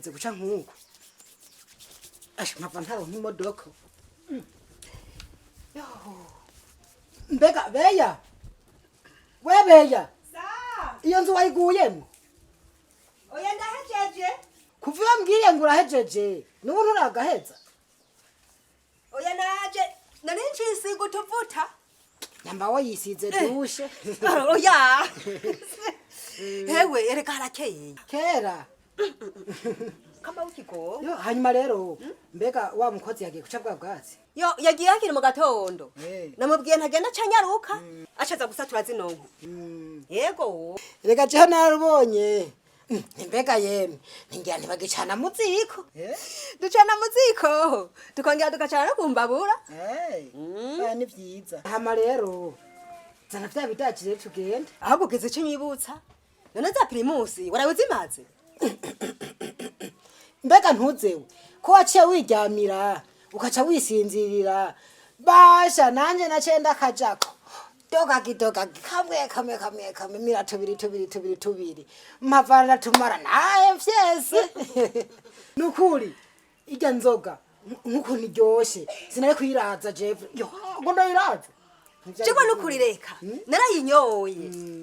Ibaze guca nk'uko asha mpava ntaronka imodoka. Yoho. Mbega beya, we beya, iyo nzu wayiguyemo? Oya, ndahejeje. Kuva iyo mbwiriye ngo urahejeje, n'ubu nturagaheza. Oya, naje nari ncisiga utuvuta. Nyamba wayisize douche? Oya hewe, erega harakeye. Kera. Kama w'ikigo. Yo, hanyuma rero, mbega wa mukozi yagiye guca bwa bwatsi? Yo, yagiye hakiri mu gatondo. Namubwiye ntagenda acanyaruka, acaza gusatura zino nku. Yego. Reka jeho narubonye. Mbega yemwe, ningira ntibagicana mu ziko? Ducana mu ziko, tukongera tugacana no ku mbabura. Oya, ni vyiza. Hama rero zana vya bidaji rero tugende. Ahubwo ugeze icyo nyibutsa, none za Primus warawe zimaze? Mbega ntuzewe ko waciye wiryamira ukaca wisinzirira? Basha nanje naciye ndakajako dogagi dogagi, kamwe kamwe kamwe kamwe, mira tubiri tubiri tubiri tubiri, mpava ndatumara naye vyese. Nukuri irya nzoga nk'ukuntu iryoshe, sinari kuyiraza jewe. Yo, ngo ndayiraza. Jewe nukuri reka narayinyoye,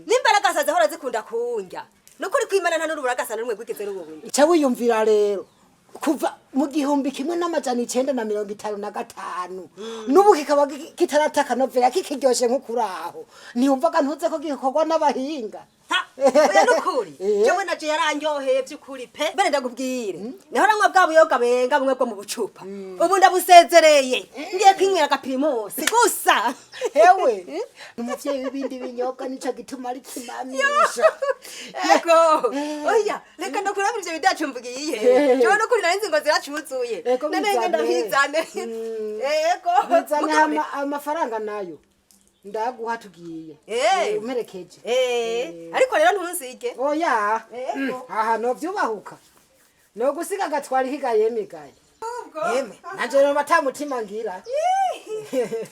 n'imbaragasa zahora zikunda kundya, nukuri kwimana nta n'uruburagasa n'umwe rwigeze rubonye. Ca wiyumvira rero, kuva mu 1955 n'ubu kikaba kitarata akanovera, kikiryoshe nk'ukuraho, ntiyumvaga ntuze ko gikorwa n'abahinga. Ha, oya nukuri. Jewe naje yarandyoheye by'ukuri pe. Mbere ndakubwire, niho nanywa bwa buyoga benga bumwe bwo mu bucupa, ubu ndabusezereye, ngiye kwinywera aga Primus gusa. Hewe, ni umuvyeyi w'ibindi binyobwa, nico gituma ari kimamisha. Ego, oya reka ndakurabira ivyo bidacu mvugiye. Jewe nukuri nari nzi ngo ziracuzuye. Ego, none bizane. ngenda mbizane. Ego. Bizane. Amafaranga nayo ndaguha tugiye. Umperekeje. Ariko rero ntunzige. Oya. Ego. Aha novyubahuka nogusiga agatwara ihigaye migaye. Yemwe, nanje noba ata mutima ngira.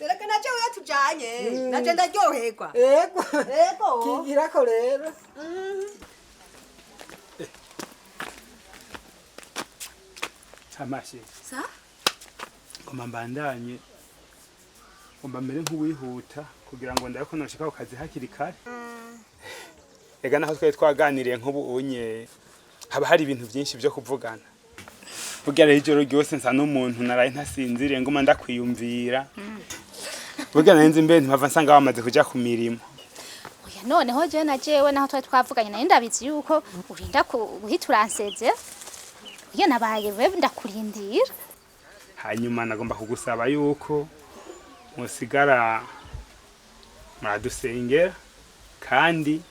Reka naje wewe tujanye, naje ndaryoherwa. Ego. Ego. Kigirako rero. Amashe. Sa? Ngomba mbandanye, ngomba mbere nk'uwihuta kugira ngo ndabe ko noshika ku kazi hakiri kare. Ega naho twari twaganiriye nk'ubu unye, haba hari ibintu byinshi byo kuvugana. Burya rero ijoro ryose nsa n'umuntu naraye ntasinziriye, nguma ndakwiyumvira. Burya nari nzi mbe mpava nsanga wamaze kuja ku mirimo. Oya, noneho jewe na jewe naho twari twavuganye, nari ndabizi yuko urinda guhita uransezera. Oya, nabaye we ndakurindira. Hanyuma nagomba kugusaba yuko musigara muradusengera kandi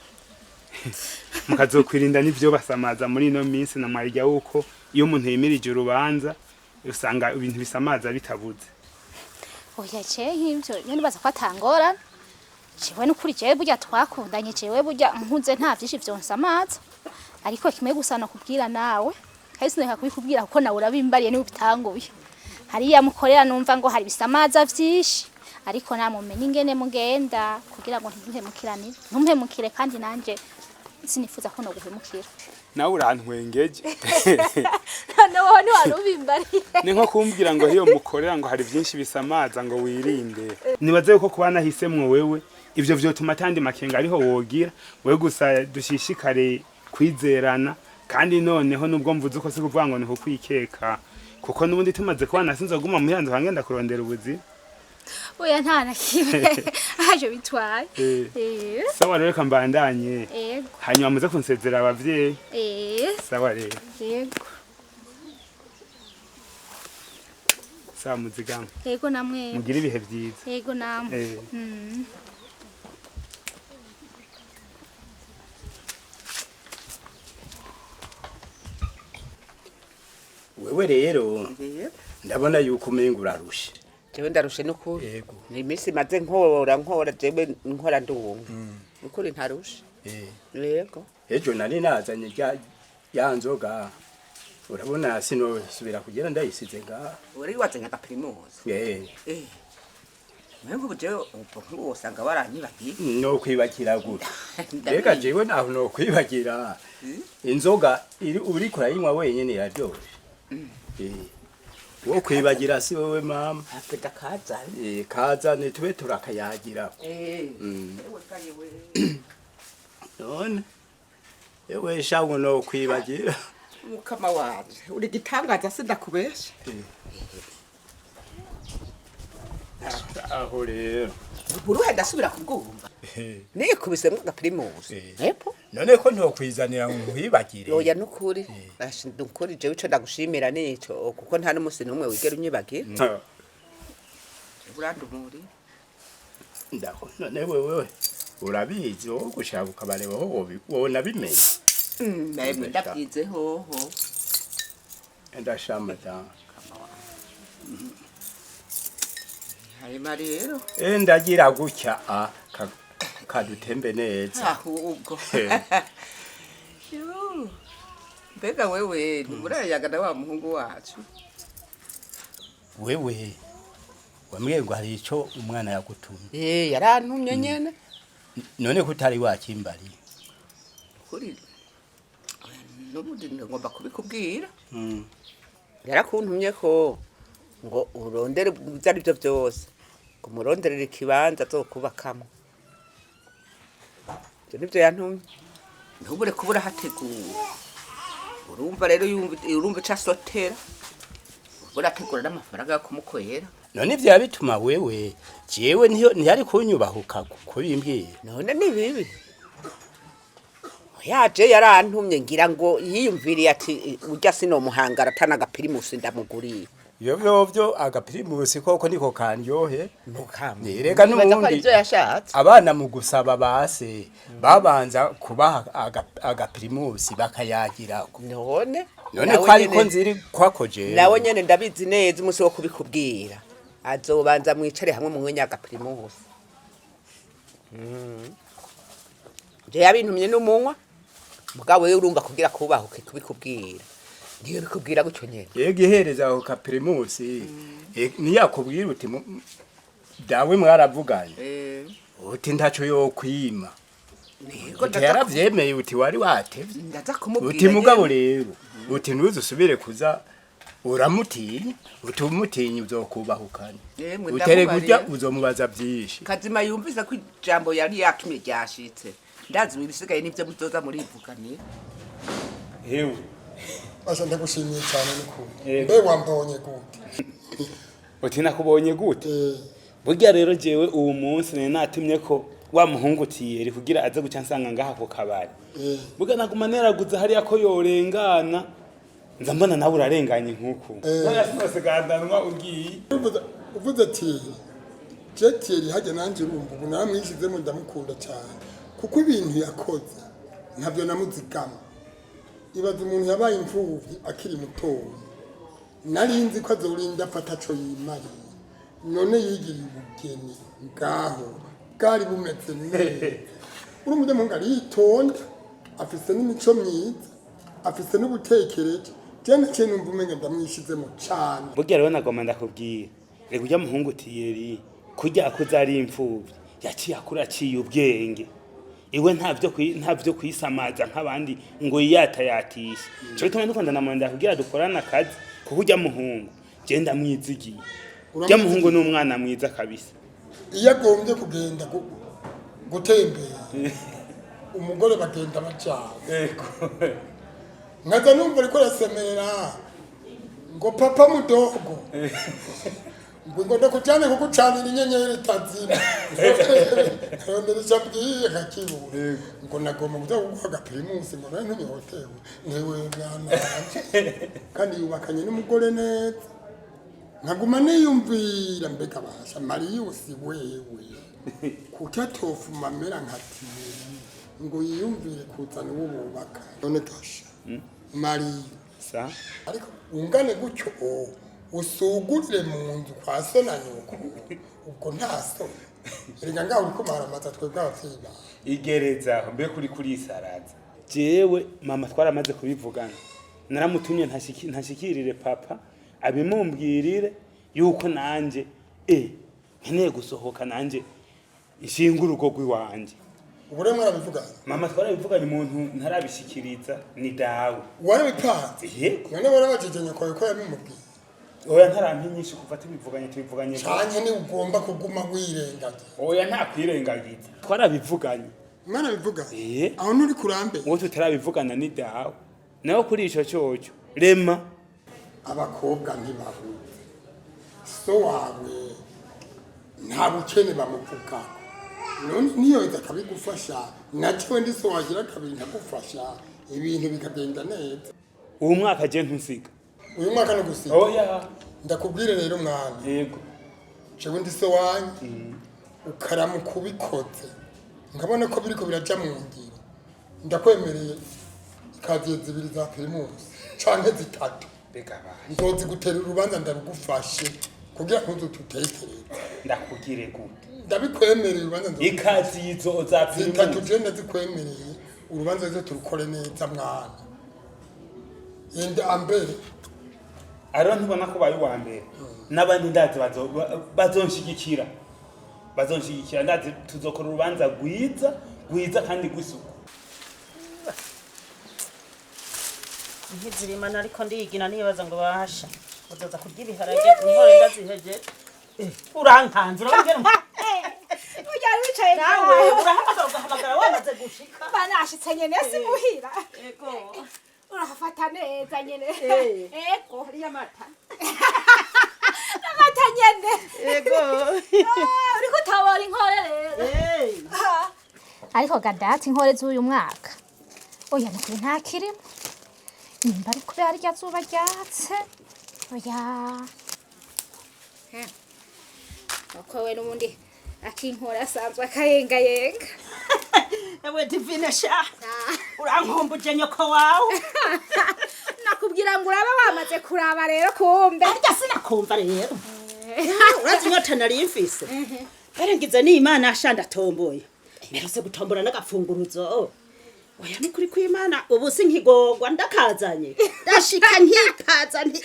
mukazokwirinda n'ivyo basamaza muri ino minsi, na mwarirya wuko iyo umuntu yimirije urubanza usanga ibintu bisamaza bitabuze. Oya, je nk'ivyo je nibaza ko atangorane. Jewe nukuri, jewe burya twakundanye, jewe burya nkuze nta vyinshi vyonsamaza. Ariko kimwe gusa no kubwira nawe, kandi sineka kubikubwira kuko nawe urabimbariye niba ubitanguye. Hariya mukorera numva ngo hari ibisamaza vyinshi, ariko namumenye ingene mugenda kugira ngo ntiduhemukiranire, ntumpemukire kandi nanje sinifuza ko noguhemukira. Nawe urantwengeje. Noneho ntiwari ubimbariye. Ni nko kumbwira ngo hiyo mukorera ngo hari byinshi bisamaza ngo wirinde. Nibaze yuko kuba nahisemwo wewe, ivyo vyotuma atandi makenga ariho wogira. Wewe gusa dushishikare kwizerana. Kandi noneho nubwo mvuze uko, si kuvuga ngo ni kukwikeka, kuko n'ubundi tumaze kubana sinzoguma muhira, nzoba ngenda kurondera ubuzima. Oya, nta na kimwe aje bitwaye. Sawa rero, reka mbandanye. Yego. Hanyuma muze kunsezera abavyeyi. Sawa rero. Yego. Sawa, muzigama. Yego, namwe. Mugire ibihe vyiza. Yego, namwe. Wewe rero ndabona yuko umenga urarushe. Jewe ndarushe n'ukuri. Yego. Ni iminsi maze nkora nkora, jewe nkora ndumwe, ukuri ntarushe. Yego. Ejo nari nazanye ya nzoga, urabona sinosubira kugera ndayisize ngaha. Wari wazanye aga Primus? Mwe nk'ubu jewe ubwo nk'ubu wosanga waranyibagiye. No kwibakira gute? Reka jewe naho no kwibagira. Inzoga iri uriko urayinywa wenyene iraryoshe. Wo kwibagira si wewe mama. Afite akazane. Kazane tube turakayagira. Ewe kayewe. None ewe shago no kwibagira. Mukama wanje uri gitangaza, sindakubesha. Aho rero. Uruhe ndasubira kubwumva nikubisemo agapirimusi. Epo. None ko ntokwizanira ngo nkwibagire? Oya, nukuri. Basha, nukuri jewe ico ndagushimira nico, kuko nta n'umusi n'umwe wigera unyibagira. Urandumuri. Ndako none wewe urabizi, wowe gushaka ukabareba ho wona bimenye. Namwe ndabyize hoho. Ndashama da. Hanyuma rero Ndagira gutya a kadutembe neza. Ahubwo. Yoo. Mbega wewe ntiburayaga na wa muhungu wacu? Wewe wambwiye ngo hari ico umwana yagutumye. Eh, yarantumye nyene. None ko utari wakimbariye? Kuri n'ubundi ngomba kubikubwira. Yarakuntumye ko ngo urondere ibyo ari byo byose, ngo umuronderere ikibanza azokubakamo. Ibyo nibyo yantumye, ntubure kubura hategura. Urumva rero, urumva ico asotera, urategura n'amafaranga yo kumukorera. None vya bituma wewe jewe niyo ntiyari kunyubahuka kubimbwira? None ni bibi? Yaje yarantumye, ngira ngo yiyumviriye ati urya sinomuhangara atana agapirimusi ndamuguriye. Iyo vyovyo agapirimusi koko niko kandyohe. Mukama. Reka Nibaza ko ari n'ubundi ivyo yashatse. Abana mu gusaba base babanza kubaha agapirimusi bakayagirako. None None nawe ko ariko nyene- nziri kwako jewe. Nawe nyene ndabizi neza, umunsi wo kubikubwira azobanza mwicare hamwe munywe agapirimusi. Je yabintumye n'umunywa, mugabo wewe urumva kugira kubahuke kubikubwira, niyo bikubwira gutyo nyene. Yego, ihereza ako kapirimusi. Niyakubwira uti dawe mwaravuganye, uti ntaco yokwima. Nego. Uti yaravyemeye, uti wari watevye. Ndaza kumubwira. Uti mugabo nyene. rero uti ntuze kuza uramutinya, uti umutinya uzokubahukana. Yemwe, utere ndamubariye. kurya uzomubaza vyinshi. Kazima yumvise ko ijambo yari yatumye ryashitse, ndazi ibisigaye nivyo muzoza murivuganira. Hewe. Basha, ndagushimiye cyane n'ukuri. Yego. Mbe wambonye gute? Uti nakubonye gute? Eh. Burya rero jewe uwu munsi nari natumye ko wa muhungu Tiyeri kugira aze guca nsanga ngaha ku kabari. Burya naguma neraguza hariya ko yorengana, nza mbona nawe urarenganye nkuku. None sinosigandanwa ugiye. Uvuze ati je Thierry hajya, nanjye urumva ubu naramwishizemo, ndamukunda cyane kuko ibintu yakoze ntabyo namuzigama. Ibaza umuntu yabaye imfuvyi akiri mutoya, nari nzi ko azorinda afata aco yimariye, none yigiriye ubugeni ngaho bwari bumeze neza. Urumva umuhungu aritonda, afise n'imico myiza, afise n'ubutekereje. Je naciye numva umenga ndamwishizemo cane. Burya rero nagoma ndakubwira, reka ujya muhungu Tiyeri kurya akuze ari imfuvyi, yaciye akura aciye ubwenge. Iwe ntavyo kwisamaza nk'abandi ngo yiyatayatishe. Cyo gituma ndiko ndanamurondera kugira dukorane akazi, kuko ujya muhungu je ndamwizigiye. Ujya muhungu ni umwana mwiza kabisa. Iyo agombye kugenda gutembera, umugore bagenda bajyana. Nkaza numva ariko arasemerera ngo papa mudogo, ngo ndakujyane kugucanira inyenyeri itazima. Rondera icyo abwiye kakibura, ngo nagomba kuza kuguha agapirimusi, ngo nawe ntunyotewe ntewe mwana wanje. Kandi yubakanye n'umugore neza. Nkaguma niyumvira, mbega basha Mariyusi wewe kuki atofuma amera nka Tiyeri ngo yiyumvire kuzana uwo bubaka? None gasha Mariyo, sa ariko ungane gutyo o usugurire mu nzu kwa so na nyoko, ubwo nta soni? Erega ngaho uriko maramaza twebwe abavyeyi bawe. Igereza aho mbe kuri kurisaraza. Jewe mama twaramaze kubivugana, naramutumye ntashikirire papa abimumbwirire yuko nanje Nkeneye gusohoka nanje ishinga urugo rw'iwanje. Ubu rero mwarabivuganye? Mama, twarabivuganye, umuntu ntarabishikiriza ni dawe. Warabipanze? Yego. None warabajije nyoko ko yabimubwiye? Oya, ntarampa inyinshi kuva tubivuganye, tubivuganye. Canke ni ugomba kuguma wirengagiza? Oya, nta kwirengagiza, twarabivuganye. Mwarabivuganye? Eh. Aho nturi kurambe. Uwo tutarabivugana ni dawe nawe kuri ico coco rema. Abakobwa ntibahuze, so wawe nta bukene bamuvugako, none niyoza akabigufasha, na jewe ndi so wagira kabiri nkagufasha, ibintu bikagenda neza. Uwo mwaka je ntusiga. Uyu mwaka no gusiga? Oya. Ndakubwire rero mwana. Yego. Jewe ndi so wanyu, ukaramuka ubikoze nkabona ko biriko biraja mu ngiro, ndakwemereye ikaziye zibiri za Primus canke zitatu. Mbega baje. Nzozigutera, urubanza ndarugufashe kugira ntuzututekereze. Ndakugire gute? Ndabikwemereye, urubanza Ikazi izo za zitatu. Primus? Je ndazikwemereye, urubanza rwo turukore neza mwana, yenda ambere. Ariho ntubona ko baye uwa mbere n'abandi, ndazi bazonshigikira, bazonshigikira, ndazi tuzokora urubanza rwiza rwiza kandi rw'isuku. Nkizirimana ariko ndigina nibaza ngo basha uzoza kurya ibiharage inkore ndaziheje. Urankanze, urabona. Burya wicaye. Nawe urahamagara, ugahamagara wamaze gushika. Banashitse nyene si muhira. Ego. Urahafata neza nyene. Ego. Hariya amata. Amata nyene. Ego. Ah, uriko utabora inkore rero. Ariko gadati, inkore z'uyu mwaka, oya, nukuri nta kirimo, nimba ari kubera rya zuba ryatse, oya. Uko we n'ubundi akinkora asanzwe akayengayenga. Ewe Divine sha, urankumbuje nyoko wawe. Nakubwira ngo uraba wamaze kuraba rero kumbe. Harya sinakumva rero, urazi inyota nari mfise, mbere ngize n'Imana sha ndatomboye, mperutse gutombora n'agafunguruzo. Oya, nukuri kw'Imana ubu sinkigogwa, ndakazanye ndashika nkipaza nti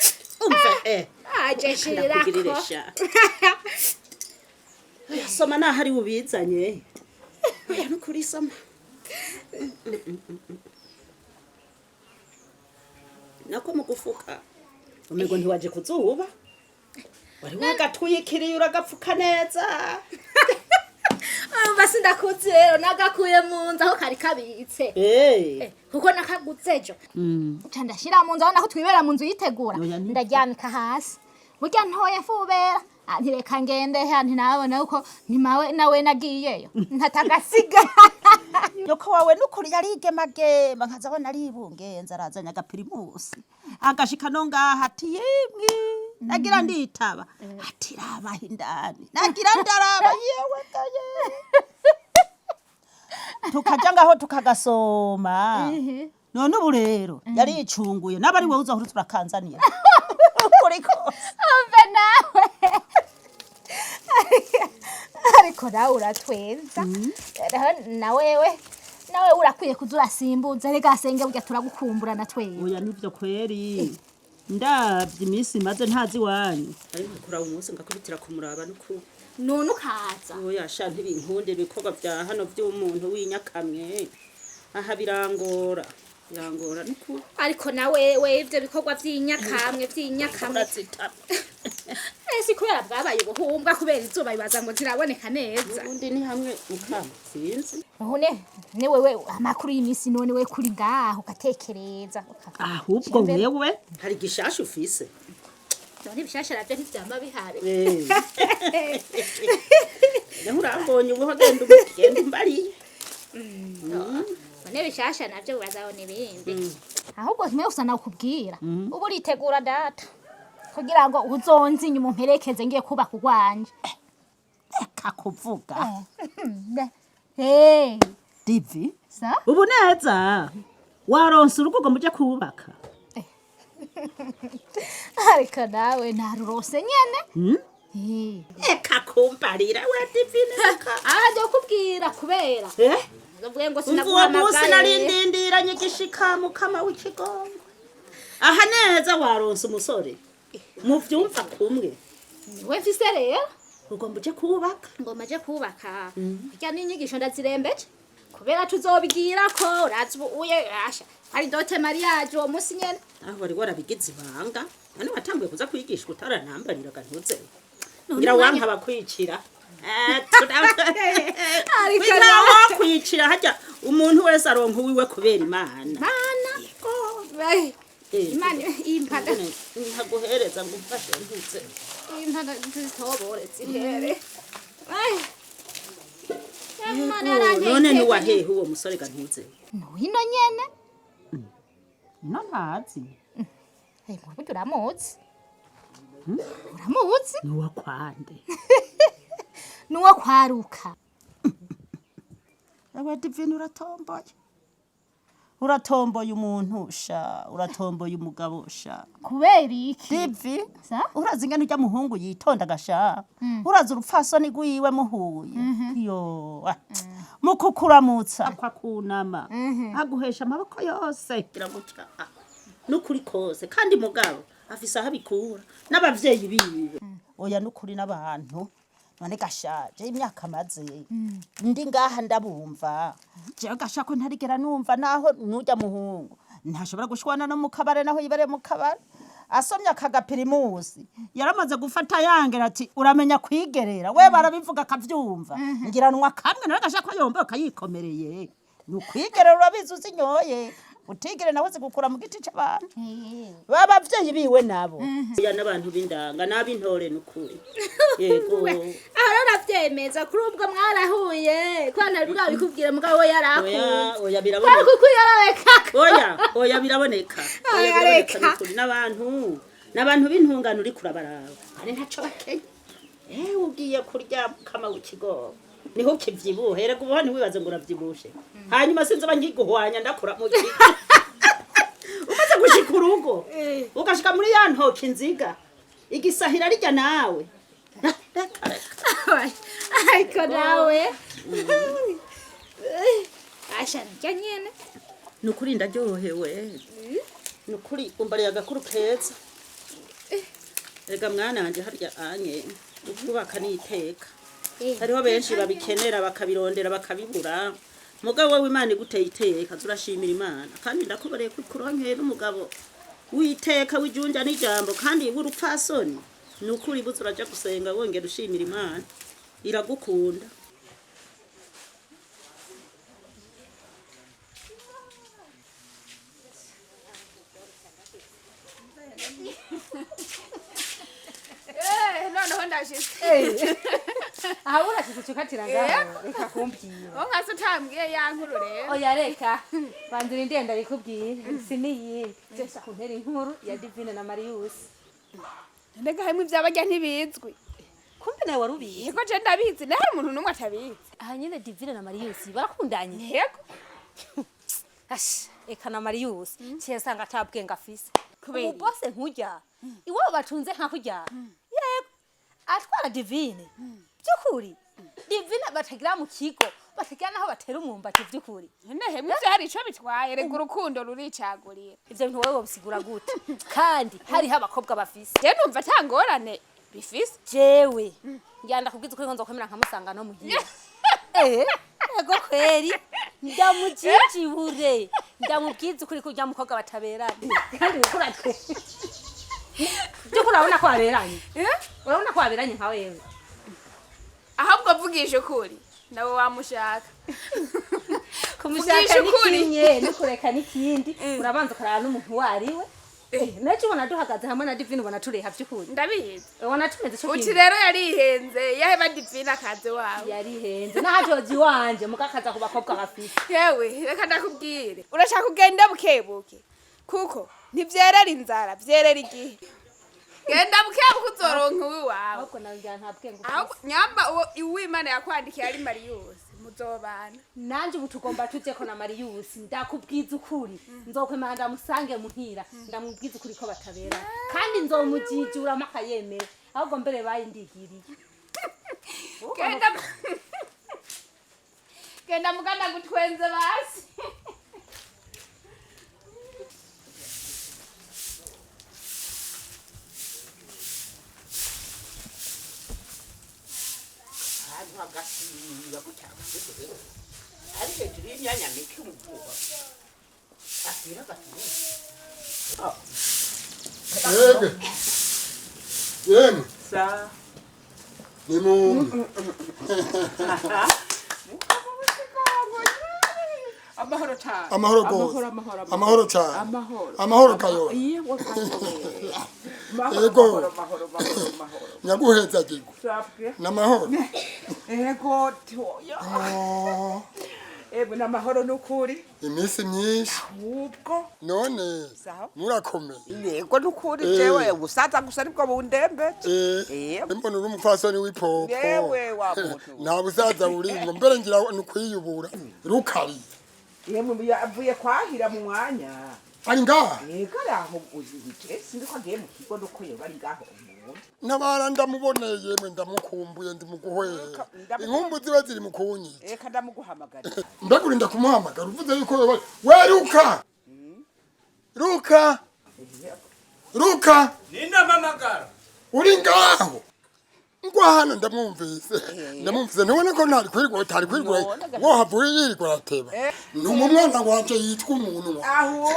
umve aje. Ndakugirire Shirako. Sha. Oya, soma naho ari ubizanye. Oya, nukuri soma nako mu gufuka umego ntiwaje kuzuba, wari wagatwikiriye uragapfuka neza. Urumva sindakuzi rero, nagakuye mu nzu aho kari kabitse. Kuko nakaguze ejo, nca ndashira mu nzu aho nako twibera mu nzu yitegura. Oya, nibyo. Ndaryamika hasi burya ntoye mfubera. Ah, ntireka ngende ha, ntinabona uko ntimawe nawe nagiyeyo ntatagasiga. Nyoko wawe nukuri yarigemagema, nkaza abona aribungenza, arazanye agapirimusi agashika no ngaha ati: "Yemwe," nagira nditaba ati: "Raba indani." Nagira ndaraba, yewe gaye, tukaja ngaho tukagasoma. None ubu rero yaricunguye, naba ari wowe uzohora turakanzanira ukuri kose. Umve nawe, ariko nawe uratwenza. Rero na wewe, nawe urakwiye kuza urasimbuza rega senge, burya turagukumbura na twebwe. Oya, nivyo kweri, ndavye iminsi maze ntazi iwanyu, ariko kuraba umunsi ngakubitira kumuraba nuku. None ukaza. Oya sha, ntibinkunde ibikorwa vya hano vy'umuntu w'inyakamwe aha, birangora, birangora nuku. Ariko nawe we, ivyo bikorwa vy'inyakamwe vy'inyakamwe. Urazitama. Ese kubera bwabaye ubuhumbwa kubera izuba, bibaza ngo ziraboneka neza. Ubundi ni hamwe mukama sinzi. None ne wewe, amakuru y'iminsi none we kuri ngaho ugatekereza? Ahubwo wewe hari igishasha ufise? None ibishasha navyo ntivyama bihari. Naho urambonye ubu, genda genda umbariye. None ibishasha navyo bazabona ibindi. Ahubwo kimwe gusa nakubwira, ubu uritegura data kugira ngo uzonze inyuma umperekeze ngiye kubaka urwanje. Reka kuvuga. Hey. Divi. Sa? Ubu neza waronse urugo muje kubaka? Ariko nawe narurose nyene. Eh. Eka kumbarira we Divine, reka. Aha kubwira kubera ndavuye ngo Umva, uwo munsi sinaguhamagaye. narindindiranye igishika mukama w'ikigongo. Aha neza waronse umusore muvyumva kumwe? Niwe mfise rero. Ugomba uje kubaka? Ngomba je kubaka. Kurya n'inyigisho ndazirembeje kubera tuzobigira ko urazi ubu uye asha ari dote mariage uwo munsi nyene. Aho wari warabigize ibanga, none watanguye kuza kwigishwa utaranambariraga ntuze? None Ngira umwanya- wanka bakwicira. Ariko Ngira nawe- wakwicira hajya umuntu wese aronka uwiwe kubera Imana. Mana. Imana impanda. Ntaguhereza ngo umfashe ntuze. Impanda zitobore zihere. Ai. Imana yaranteye None iteka. nuwahehe uwo musore ga ntuze? Nuhino nyene. Ino ntazi. Eh, burya uramuzi. Uramuzi? Nuwa kwande? Nuwo kwaruka. Ewe Divine, uratomboye, uratomboye umuntu sha, uratomboye umugabo sha. Kubera iki? Divi, Sa? urazi ingene urya muhungu yitonda gasha? Urazi urupfasoni rwiwe muhuye? Yo, ah, mukukuramutsa akakunama, aguhesha amaboko yose, gira gutya, ah, nukuri kose. Kandi mugabo afise aho abikura n'abavyeyi biwe. Oya, nukuri n'abantu none gashaje imyaka amaze ndi ngaha ndabumva jewe gasha ko ntarigera numva naho nurya muhungu ntashobora gushwana no mu kabare, naho yibereye mu kabare asomye akagapirimusi yaramaze gufata yangera ati uramenya kwigerera we, barabivuga akavyumva ngiranwa kamwe nawe gasha ko yomba akayikomereye ni ukwigerera. Urabizi uzinyoye utigere nawe zigukura mu giti c'abantu babavyeyi biwe nabo ya n'abantu b'indanga n'ab'intore nukuri, yego. Aho rero uravyemeza kuri ubwo mwarahuye ko ntari bwabikubwire, mugabo we Oya. yarakunze. Oya, Kwari biraboneka. kukwiyarabeka. Oya, oya, biraboneka. Oya, Oya, biraboneka. reka. Nukuri n'abantu b'intungane uri kurabaraba ari ntaco bakenye. Eh, ugiye kurya kama w'ikigogo niho ukivyibuha. Erega ubuho ntiwibaze ngo uravyibushe, hanyuma sinzoba nkiguhwanya ndakura mu kigo. Umaze gushika urugo ugashika muri ya ntoki inziga igisahira rirya nawe. Reka, reka. Ariko nawe asha niryo nyene. Nukuri ndaryohewe, nukuri umbariye agakuru keza. Erega mwana wanje, harya anye ukubaka ni iteka. Hariho benshi babikenera bakabirondera bakabibura, mugabo wowe Imana iguteye iteka, turashimira Imana. Kandi ndakubareye ko kuronkeye n'umugabo w'iteka w'ijunja n'ijambo kandi w'urupfasoni. Ni ukuri buze uraja gusenga wongera ushimira Imana, iragukunda. Noneho ndashitse. Aha urashitse ukatira ngaho, reka kumbwira. Wowe nkase utambwiye ya nkuru rero. Oya, reka banzira indenda bikubwire siniyindi kuntera inkuru ya Divine na Marius. Mbega hamwe ivy'abarya ntibizwi? Kumbe nawe wari ubizi? Yego, je ndabizi, naho hari umuntu n'umwe atabizi. Aha nyene Divine na Marius barakundanye? Yego. Ash, eka na Marius ciye nsanga atabwenge afise. Kubera iki? Umubose nkurya iwabo batunze nka kurya, yego, atwara Divine by'ukuri, Divine batagira mu kigo, batagira naho batera umwumbati by'ukuri. None hemwe ivyo hari ico bitwaye? Rega urukundo ruricagurira. Ivyo bintu wowe wobisigura gute kandi hariho abakobwa bafise? Je numva ata ngorane bifise. Jewe ngira ndakubwiza ukuri ko nzokwemera nkamusanga no muhira. Eh, ego kweri, ndamujijibure, ndamubwiza ukuri ko urya mukobwa bataberanye. Kandi uriko uratwe by'ukuri, urabona ko baberanye? Urabona ko baberanye nka wewe? Ahubwo vugisha ukuri, nawe wamushaka. Kumushaka Vugisha ukuri. ni kimwe no kureka n'ikindi. Urabanza ukaraba n'umuntu uwo ari we. Naco ubona duhagaze hamwe na Divine, ubona tureha by'ukuri? Ndabizi. Ubona tumeze co Uti kimwe? rero yarihenze yaheba Divine akazi wawe. Yarihenze n'ahatozi wanje mukakaza ku bakobwa bafise. Yewe, reka ndakubwire, urashaka kugenda bukebuke kuko ntivyerera inzara, vyerera igihe. Genda bukebuke uzoronka uwiwawe. Ahubwo nawe ngira nta bwenge ufise. Ahubwo nyamba uwo uwimana yakwandikiye ari Mariyusi, muzobana. Nanje ubu tugomba tujeko na Marius. Ndakubwiza ukuri, nzokwemera ndamusange muhira, ndamubwiza ukuri ko batabera, kandi nzomujijura mpaka yemera. Ahubwo mbere bayindigiriye. Genda, genda muganda gutwenze basi. Ari hejuru y'imyanya mike mu bwoba. Asira gatuye. Yego. Yemwe Sa. ni mumwe. Amahoro cyane. Amahoro gose. Amahoro, amahoro, Amahoro cyane. Amahoro. Amahoro kayo. Yego kayo. Amahoro, Yego. amahoro, amahoro, amahoro, amahoro. Nyaguheza gigo. Sabwe. Namahoro. Ego toya. Oh, Ego namahoro nukuri. iminsi myinshi. Ubwo None Sawa. murakomeye. Yego nukuri Eh. jewe ubusaza gusa nibwo bundembeje. Eh, mbona uri umupfasoni w'ipopo. Yewe wa muntu. Nta busaza burimwo mbere ngira ni ukwiyubura. Rukari. Yemwe yavuye kwahira mu mwanya. Ari ngaha. Yego araho uzije sinzi ko agiye mu kigo nuko yoba ari ngaho umuntu. Ntabara ndamuboneye yemwe ndamukumbuye ndi mu guhwera. Inkumbu ziba ziri mu kunyica. Eka ndamuguhamagarira. Mbega urinda kumuhamagara uvuze yuko yoba weruka. Ruka. Ruka. Nindamamagara. Uri ngaho. Ngwa hano ndamwumvise. Ndamwumvise ntubona ko ntari kwirwa utari kwirwa. Wohavuye yirirwa arateba. Ni umwana wanje yitwa umuntu. Ahubwo.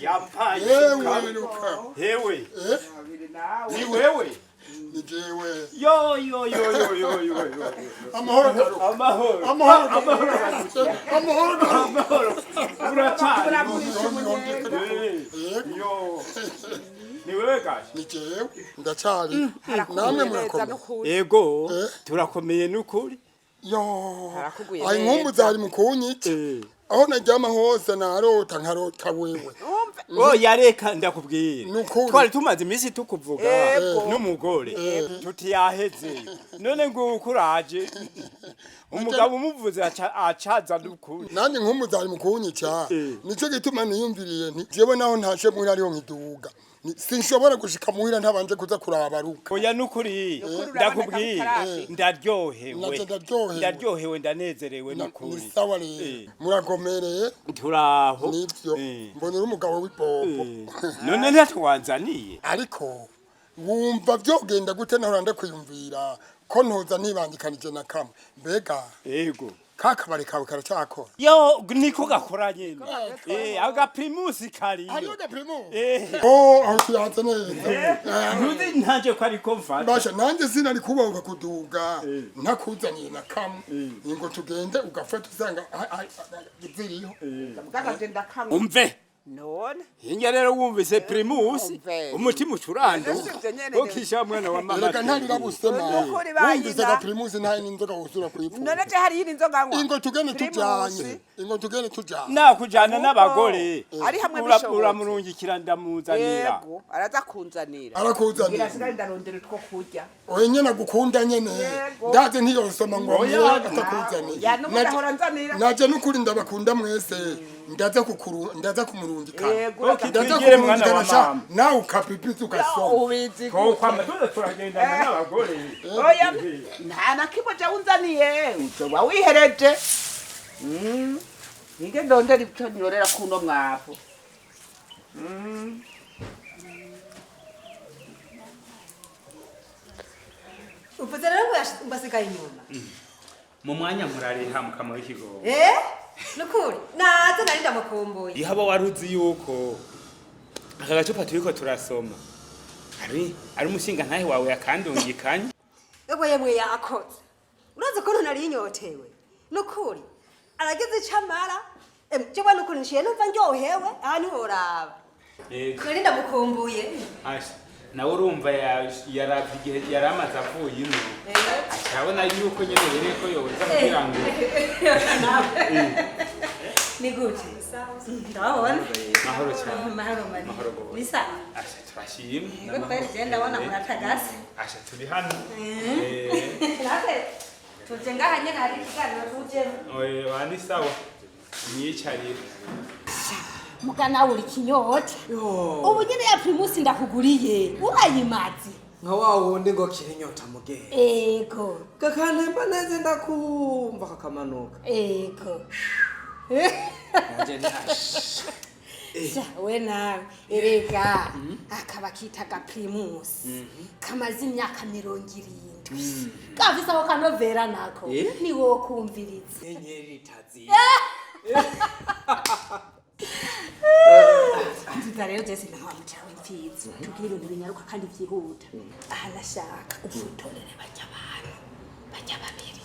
Yampaye. Yewe Ruka. Hewe. Ni Ni wewe. Ni jewe. Yo yo yo yo yo yo yo. Amahoro Garuka. Amahoro. Amahoro. Amahoro. Amahoro. Amahoro. Uracari. Yo. Ni wewe gashi. Ni jewe ndacari. Namwe murakomeye. Ego turakomeye nukuri. Yo. Harakuguye Ay inkumbu zari mu kunyica. Aho naryama hose narota nkarota wewe. Oya reka ndakubwira. Nukuri. Twari tumaze iminsi tukuvuga Ego. n'umugore tuti yaheze. None nguko uraje. Umugabo umuvuze acaza nukuri. Nanjye inkumbu zari mu kunyica. Nico gituma niyumviriye nti jewe naho ntashe muhira ariho nkiduga. Sinshobora gushika muhira ntabanje kuza kuraba Ruka. Oya nukuri urabona ndakubwira ko ndaryohewe Naje ndaryohewe. ndaryohewe ndanezerewe nukuri. Ni sawa rero. Muragomereye Turaho. nivyo. Mbona uri umugabo w'ipopo. None ntatwanzaniye. Ariko wumva vyogenda gute nahora ndakwiyumvira ko ntoza nibangikanije na kamwe. Mbega Ego. ka kabari kawe karacakora. Yo niko gakora nyene. Aga primus kariyo. Hariho ga primus. Eh. Oh, aho tuyaze neza. Ntuzi ntanje ko ariko mfata. Basha nanjye sinari kubahuka kuduga ntakuzaniye na kamwe ngo tugende ugafata usanga ziriho. Muganga ndakamwe. Umve. None. Hinga rero wumvise primus Umve. umutima ucuranduka. Ese nyene Ukisha mwana wa mama. Erega ntarirabusema Nukuri bayina. wumvise ga primus ntaye n'inzoga wusura kuyipfuza. None je hari yindi nzoga nywa. Ingo tugende Primus. tujanye ingo tugende tujanye. Nakujana n'abagore. Ari hamwe bishobotse. Uramurungikira ndamuzanira. Yego, araza kunzanira. Arakuzanira. Ngira sigari ndarondera utwo kurya. Oya nyene agukunda nyene Yego. ndaze ntiyosoma ngo Oya. amwe atakuzaniye. Ya n'ubundi ahora nzanira. Naje nukuri ndabakunda mwese ndaza kukuru ndaza kumurungikana. Yego, uraza Ndaza Twigire mwana wa kumurungikana sha mama. nawe ukapipiza ugasoma. Ubizi Ko kwama tuza turagendana n'abagore. Oya, nta na kimwe je unzaniye, uzoba wihereje. Nige ndondera ibyo nyorera kuno mwavu. Uvuze rero ngo mbasigaye inyuma. Mu mwanya murariha mukama w'ikigo. Eh? Nukuri naze nari ndamukumbuye. Ihaba waruzi yuko aka gacupa turiko turasoma ari umushinga ntahe wawe yakandungikanye. Ego yemwe yakoze. Urazi ukuntu nari inyotewe. Nukuri arageze ico amara. Jewe nukuri nshiye numva ndyohewe aha ntiworaba. Yego. Nari ndamukumbuye. Asha, nawe urumva yaravye igihe yari amaze avuye ino acabona yuko nyene rero ko yoza kugira ngo Ni gute? Ndabona. Mahoro cyane. Mahoro mani. Mahoro gose. Ni sawa. Asha turashimye. Yego kweli je ndabona muratagase. Asha turi hano. Natwe tuje ngaha nyene hari ikiganiro tujemo. Oye, wandi sawa. Mwiyicarire. Mugana uri kinyota. Ubu nyene ya Primus ndakuguriye. Urayimazi. Nka wa wundi ngo kira inyota mugenge. Ego. Kakantemba neza ndakumva kakamanuka. Ego. Nanje ntashe. Sha we nawe erega akaba kita ga Primus kamaze imyaka 70. indwi kafise aho kanovera nako Eh? ni wokumviriza. Inyenyeri itazima. Nziza rero jesi ntawamucara w'imfizi tubwire ibintu binyaruka kandi byihuta. Aha nashaka ufotorere bajya abantu bajya babiri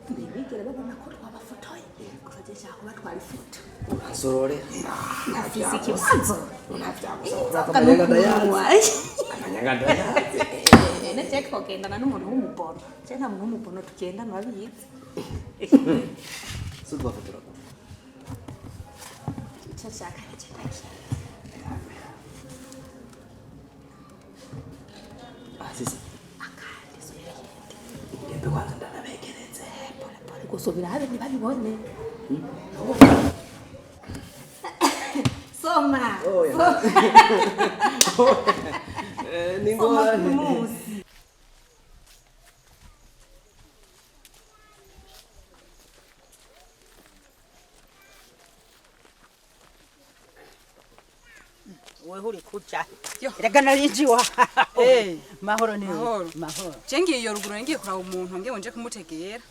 ntibigere babona ko twabafotoye gusa je nshaka kubatwara ifoto. Uransorore. Afise ikibazo. Unavyagusa amanyanga ndayazi. Amanyanga ndayazi. None je twogendana n'umuntu w'umubono, je nta muntu w'umubono tugendana urabizi. Subafotora. Icyo nshaka ni je ndakizi. Ah, sisi. Akandi subira yindi. Ngembe kwanza ndanabegereze. Pole pole gusubira habe ntibabibone. Soma. Oya. Eh, ni Soma ngorane. primusi. Wewe uri kuja rega narinji wa Eh. mahoro ni Mahoro. Mahoro. Je ngiye iyo ruguru, ngiye kuraba umuntu ngiye ngo nje kumutegera.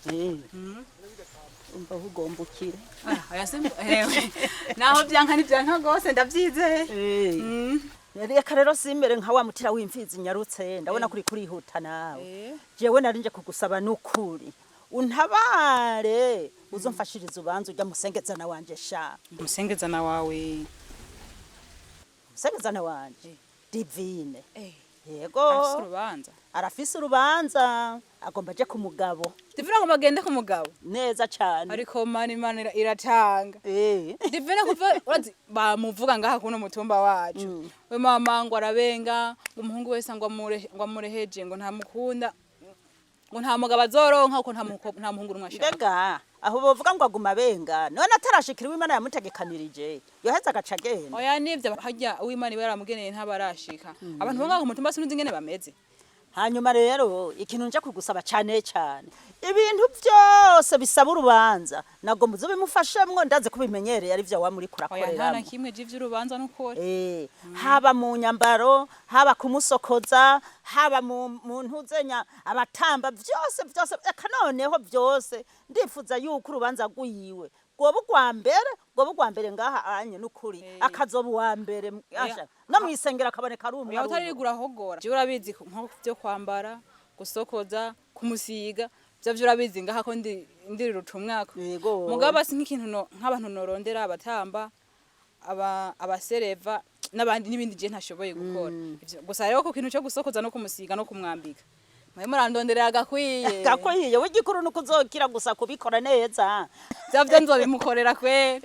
Umva aho ugomba ukire. Ah, oya se ewe. Naho byanka ni byanka gose ndavyizeye. Reka rero simbere nka wa mutira w'imfizi nyarutse, ndabona kuri kurihuta nawe. Jewe narinje kugusaba nukuri untabare uzomfashiriza ubanza ujya musengezana wanje sha. Musengezana wawe? Musengezana wanje Divine. Yego. Afise urubanza? Arafise urubanza, agomba aje ku mugabo. Divine agomba agende ku mugabo? Neza cane. Ariko mana, Imana iratanga. Divine kuva urazi bamuvuga ngaha kuno mutumba wacu. We mama ngo arabenga, ngo umuhungu wese ngo amure ngo amureheje ngo ntamukunda, ngo nta mugabo azoronka kuko nta muhungu rumwe ashaka. Mbega aho bovuga ngo aguma abenga none atarashikira uwimana yamutegekanirije yoheza agaca agenda? Oya nivyo, harya uwimana iwe yaramugeneye ntabarashika. Abantu bo ngaha ku mutumba sinuzi ingene bameze. Hanyuma rero ikintu nje kugusaba cane cane, ibintu byose bisaba urubanza nagomba uzobimufashemwo, ndazi kubimenyereye ari vyo wamuri Oya nta na kurakoreramo. kimwe je ivy'urubanza n'ukuri. Haba mu nyambaro, haba kumusokoza, haba mu ntuzenya abatamba, byose byose, eka noneho byose ndifuza yuko urubanza rwiwe rwoba urwa mbere, rwoba urwa mbere ngaha anye n'ukuri akazoba uwa mbere asha, no mwisengero akaboneka ari umwe. Oya Ari umwe. utarigura hogora. Je urabizi nko byo kwambara, gusokoza, kumusiga, byo byo urabizi ngaha ko ndi ndiri rutumwako. Mugabo basi nk'ikintu no nk'abantu norondera abatamba, aba abasereva n'abandi n'ibindi je ntashoboye gukora. Ivyo gusa rero ko kintu cyo gusokoza no kumusiga no kumwambika. Mwe murandonderera gakwiye. Gakwiye, we igikuru nuko uzokira gusa kubikora neza. Vyo vyo nzobimukorera kweri.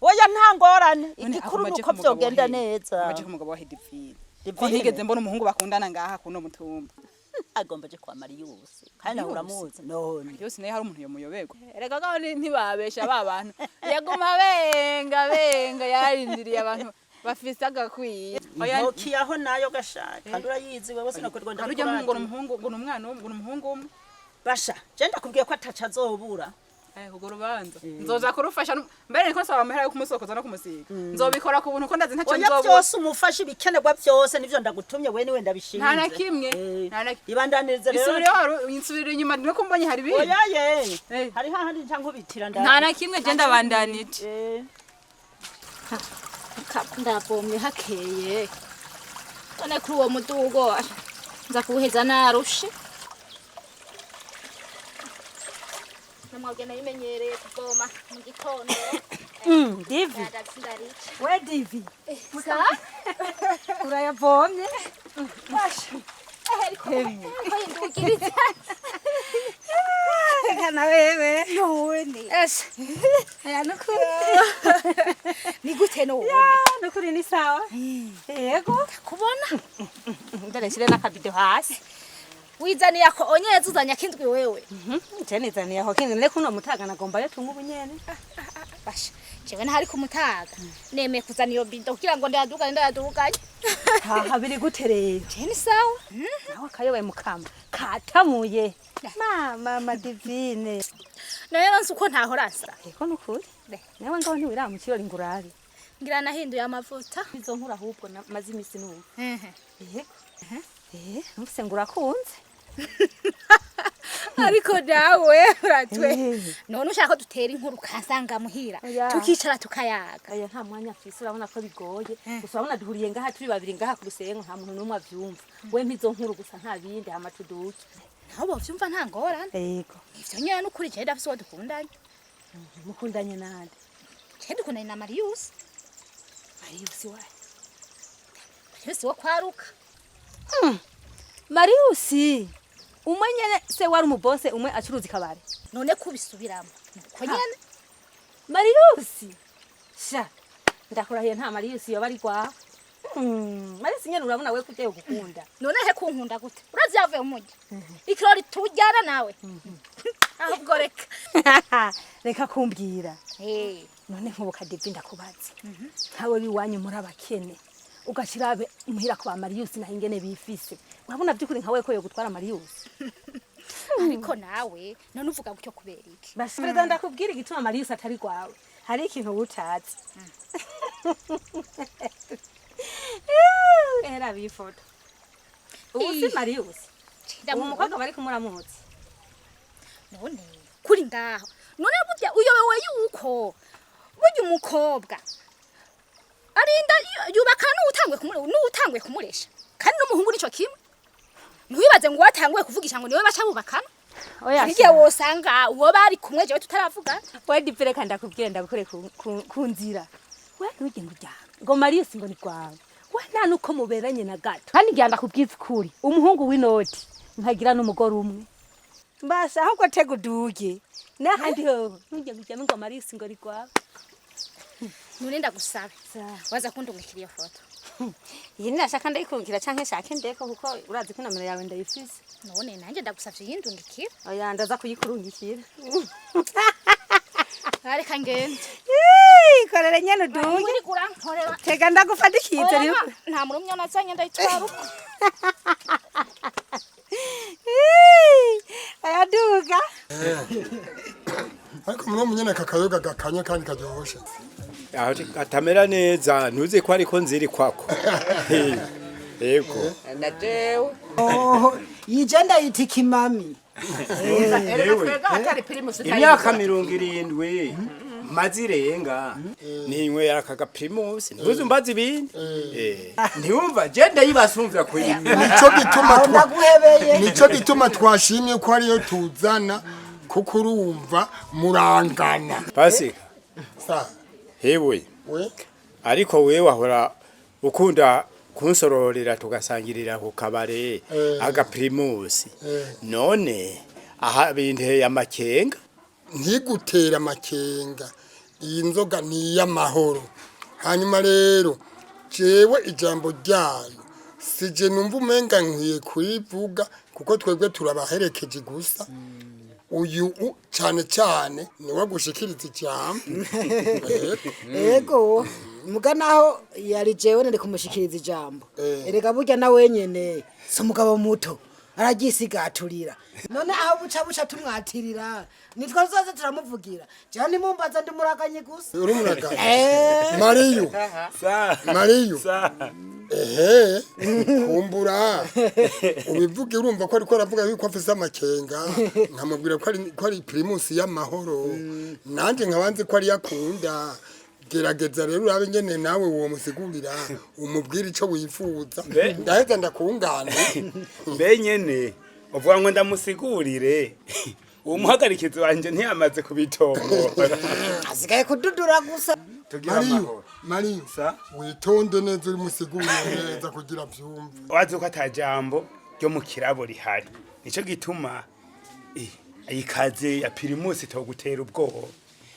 Oya nta ngorane, None igikuru agomba aje nuko ku mugabo vyogenda wa hehe? neza. Agomba aje ku mugabo wa Divine? Ko Divine? ntigeze mbona umuhungu bakundana ngaha kuno mutumba. Agomba aje kwa Mariyusi kandi nawe uramuzi none. Yose nayo hari umuntu yomuyoberwa. Erega gaho ntibabesha ba bantu. Yaguma benga benga yarindiriye abantu bafise agakwiye. Oya Ntokiyaho nayo gashaka kandi urayizi wewe, sinakwirwa. Hari ujya ngo ni umuhungu, ngo ni umwana umwe, ngo ni umuhungu umwe. Basha je ndakubwiye ko ataca azobura. Urwo rubanza nzoza kurufasha mbere niko nsaba amahera yo kumusokoza no kumusiga. Nzobikora ku buntu ko ndazi ntacyo Oya nzobura. byose umufashe ibikenerwa byose nivyo ndagutumye we niwe ndabishinze. Nta na kimwe. Nta na Ibandanirize rero. Isubire waru insubire inyuma nuko mbonye hari ibindi. Oya ye hari hahandi nca nkubitira nda. Nta na kimwe je ndabandanije. Ndavomye hakeye none kuri uwo mudugo nza kuwuheza narushe, namwabwe nabimenyereye kuvoma mu gitondo. Divi. Ndarica. We Divi. Sa? Urayavomye? Ariko hindukiriza. Reka na wewe. None. Ese. Aya nukuri. Ni gute none? Ya, nukuri ni sawa. Yego. Kubona? Ndare nshire n'akabido hasi. Wizaniye ako onyeze uzanya kindwi wewe. Je nizaniye aho kindi ne kuno mutaga nagomba yo tunga ubunyene. Basha. Jewe ntari kumutaga. Nemeye kuzana iyo bido kugira ngo ndayadugane ndayaduganye. Haha biri gute rero? Je ni sawa. Nawe akayobaye mukamba. Katamuye. Mama mama Divine. Nawe nzi uko ntahora nsa. Yego nukuri. Nawe ngaho ntiwiramukirori ngurabe. Ngira nahinduye amavuta. Izo nkura ahubwo maze imisi n'ubu. Yego. Numvise ngo urakunze. Ariko nawe uratwe. None ushaka ko dutera inkuru ukansanga muhira tukicara tukayaga. Oya, nta mwanya mfise, urabona ko bigoye. Gusa urabona duhuriye ngaha turi babiri ngaha ku rusengo, nta muntu n'umwe avyumva. We mpizo nkuru gusa, nta bindi, hama tuduke. Naho bovyumva nta ngorane. Yego. Ivyo nyene n'ukuri, jewe ndafise uwo dukundanye. Mukundanye nande? Jewe dukundanye na Marius. Marius wahe? Marius wo kwaruka. Marius umwe nyene se wari umubose umwe acuruza ikabare? None kubisubiramo nuko nyene. Marius sha, ndakurahiye nta Marius yoba ari gwawe. Marius nyene urabona we kujyayo gukunda. None he kunkunda gute? Urazi yavuye mu mujyi ikirori tujyana nawe, ahubwo reka. Reka kumbwira. Eh. None nk'ubu Kadivi, ndakubaza, nkawe biwanyu muri abakene, ugashira muhira kwa Marius naho ingene bifise, urabona by'ukuri nkawe ko yo gutwara Marius? Ariko nawe none uvuga gutyo kubera iki? Basi perezida, ndakubwira igituma Marius atari gwawe. Hari ikintu utazi. Era bifoto ubu si Marius ubu mukobwa bari kumuramutsa. None kuri ngaho, none burya uyobewe yuko burya umukobwa arinda yubaka n'uwutanguye kumuresha, kandi n'umuhungu nico kimwe. Ntiwibaze ngo watanguye kuvugisha ngo niwe baca bubakana. Oya. Hari igihe wosanga uwo bari kumwe jewe tutaravuga. We Dipe, reka ndakubwira, ndagukore ku nzira. We ntugende ujyana ngo Marius ngo ni gwawe, we nta nuko muberanye na gato. Kandi ngira ndakubwiza ukuri, umuhungu w'inoti nkagira n'umugore umwe. Mbasha ahubwo tega uduge n'ahandi hoho, ntugende ujyame ngo Marius ngo ni gwawe. None ndagusabe, waza kundungikira iyo foto. Iyi nashaka ndayikundira canke shake ndeko, kuko urazi ko nomero yawe ndayifise. None nanjye ndagusavye yindungikira. Oya, ndaza kuyikurungikira. Reka ngende. Korera nyene uduge. Uriko urankorera. Tega ndagufadikize. Oya, rero. Nta murumya nazanye, ndayitwara uko. Ayaduga. Ariko muri munyene kakayoga gakanye kandi karyoshe. Aho atamera neza, ntuzi ko ariko nziri kwako. Yego. Na jewe. Oho, yije ndayita ikimami. Erega twebwe ahatari Primus. Imyaka 70 maze irenga ninywera aka gaprimusi, ntuzi umbaza ibindi. Ntiwumva je ndayibasumvira kuyinywa. Nico gituma Aho ndaguhebeye. Nico gituma twashimye ko ariyo tuzana, kuko urumva murangana. Pasika. Sa. Hewe. We. Ariko wewe wahora ukunda kunsororera tugasangirira ku kabare agaprimusi, none aha binteye amakenga. Ntigutera amakenga, iyi nzoga ni iy'amahoro. Hanyuma rero jewe ijambo ryayo sije numva umenga nkwiye kurivuga, kuko twebwe turabaherekeje gusa. Uyu cyane cyane niwe gushikiriza ijambo. Ego, muga naho yari jewe nari kumushikiriza ijambo. Erega burya na wenyene si umugabo muto, araryisigaturira. None aho buca buca tumwatirira, nitwe tuzoze turamuvugira. Jewe ntimumbaza, ndi muraganye gusa. Uri muraganye. Mariyu. Mariyu, ehe, kumbura ubivuge. Urumva ko ariko aravuga yuko afise amakenga, nkamubwira ko ari Primus y'amahoro, nanjye nkabanze ko ari yakunda. Gerageza rero urabe ingene nawe uwo musigurira, umubwire ico wifuza, ndaheza ndakungane. Mbe nyene uvuga ngo ndamusigurire, uwo muhagarikizi wanje ntiyamaze kubitombora. Asigaye kududura gusa. Tugira Mariyo. amahoro. Mariyo, witonde neza, urimusigurire neza kugira vyumve. Wazi ko atajambo ryo mu kirabo rihari, nico gituma ikaze ya Primus itogutera ubwoba.